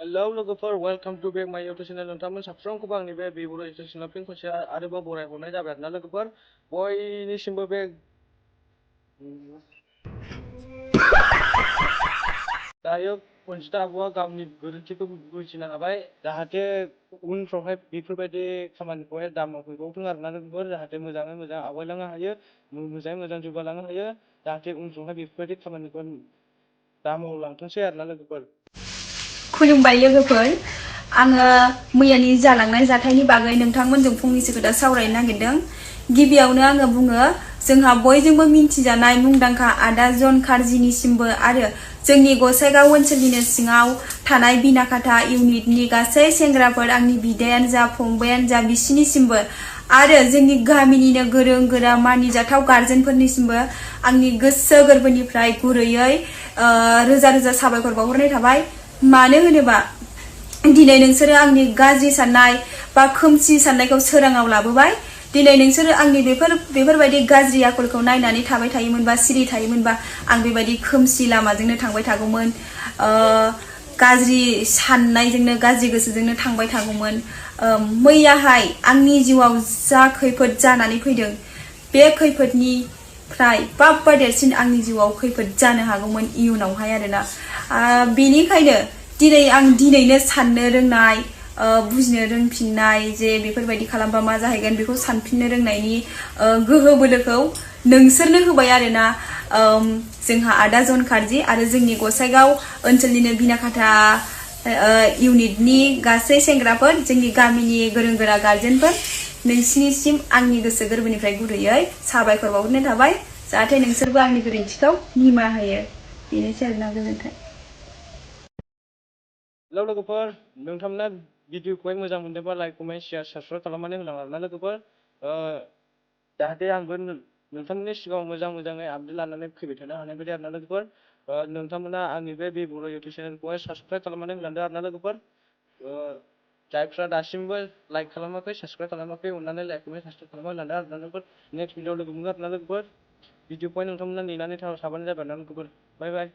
Hello लोगोफोर welcome to back my YouTube channel नोंथांमोन साफ्रोमखौबो आंनि बे बर' YouTube channel फिन खनसे आरोबाव बरायहरनाय जाबाय आरोना लोगोफोर बयनिसिमबो बे दायो खनजिता आब'आ गावनि गोरोन्थिखौ बुजिनो हाबाय जाहाथे उनफ्रावहाय बेफोरबायदि खामानिखौहाय दामावफैबावथों आरोना लोगोफोर जाहाथे मोजाङै मोजां आवगायलांनो हायो मोजाङै मोजां जौगालांनो हायो जाहाथे उनफ्रावहाय बेफोरबायदि खामानिखौ दामावलांथोंसै आरोना लोगोफोर खुलुमबाय लोगोफोर आङो मैयानि जालांनाय जाथायनि बागै नोंथांमोनजों फंनैसो खोथा सावरायनो नागिरदों गिबियावनो आङो बुङो जोंहा बयजोंबो मिन्थिजानाय मुंदांखा आदा जन कार्जिनिसिमबो आरो जोंनि गसाइगाव ओनसोलनिनो सिङाव थानाय बिनाकाथा इउनिटनि गासै सेंग्राफोर आंनि बिदायानो जा फंबायानो जा बिसिनिसिमबो आरो जोंनि गामिनिनो गोरों गोरा मानिजाथाव गार्जेनफोरनिसिमबो आंनि गोसो गोरबोनिफ्राय गुरैयै रोजा रोजा साबायखर बावहरनाय थाबाय मानो होनोबा दिनै नोंसोरो आंनि गाज्रि साननाय बा खोमसि साननायखौ सोराङाव लाबोबाय दिनै नोंसोरो आंनि बेफोरबायदि गाज्रि आखलखौ नायनानै थाबाय थायोमोनबा सिरि थायोमोनबा आं बेबायदि खोमसि लामाजोंनो थांबाय थागौमोन गाज्रि साननायजोंनो गाज्रि गोसोजोंनो थांबाय थागौमोन मैयाहाय आंनि जिउआव जा खैफोद जानानै फैदों बे खैफोदनिफ्राय बाब्बा देरसिन आंनि जिउआव खैफोद जानो हागौमोन इयुनावहाय आरोना बेनिखायनो दिनै आं दिनैनो साननो रोंनाय बुजिनो रोंफिननाय जे बेफोरबायदि खालामबा मा जाहैगोन बेखौ सानफिननो रोंनायनि गोहो बोलोखौ नोंसोरनो होबाय आरोना जोंहा आदा जन कार्जि आरो जोंनि गसाइगाव ओनसोलनिनो बिनाकाथा इउनिटनि गासै सेंग्राफोर जोंनि गामिनि गोरों गोरा गार्जेनफोर नोंसिनिसिम आंनि गोसो गोरबोनिफ्राय गुरैयै साबायखर बावहरनाय थाबाय जाहाथे नोंसोरबो आंनि गोरोन्थिखौ निमाहा होयो बेनोसै आरोना गोजोन्थों हेलौ लोगोफोर नोंथांमोना भिडिअखौहाय मोजां मोनदोंबा लाइक कमेन्ट शेयार साबस्क्राइब खालामनानै होलां आरोना लोगोफोर जाहाथे आंबो नोंथांमोननि सिगाङाव मोजाङै आपडेट लानानै फैबाय थानो हानाय बायदि आरोना लोगोफोर नोंथांमोना आंनि बे बर' इउटुब चेनेलखौहाय साबस्क्राइब खालामनानै होलांदो आरोना लोगोफोर जायफ्रा दासिमबो लाइक खालामाखै साबस्क्राइब खालामाखै अननानै लाइक कमेन्ट साबस्क्राइब खालामनानै होलांदो आरोना लोगोफोर नेक्स्ट भिडिअ लोगो मोनगोन आरोना लोगोफोर भिडिअखौहाय नोंथांमोना नेनानै थाबानो जाबाय आरोना लोगोफोर बाय बाय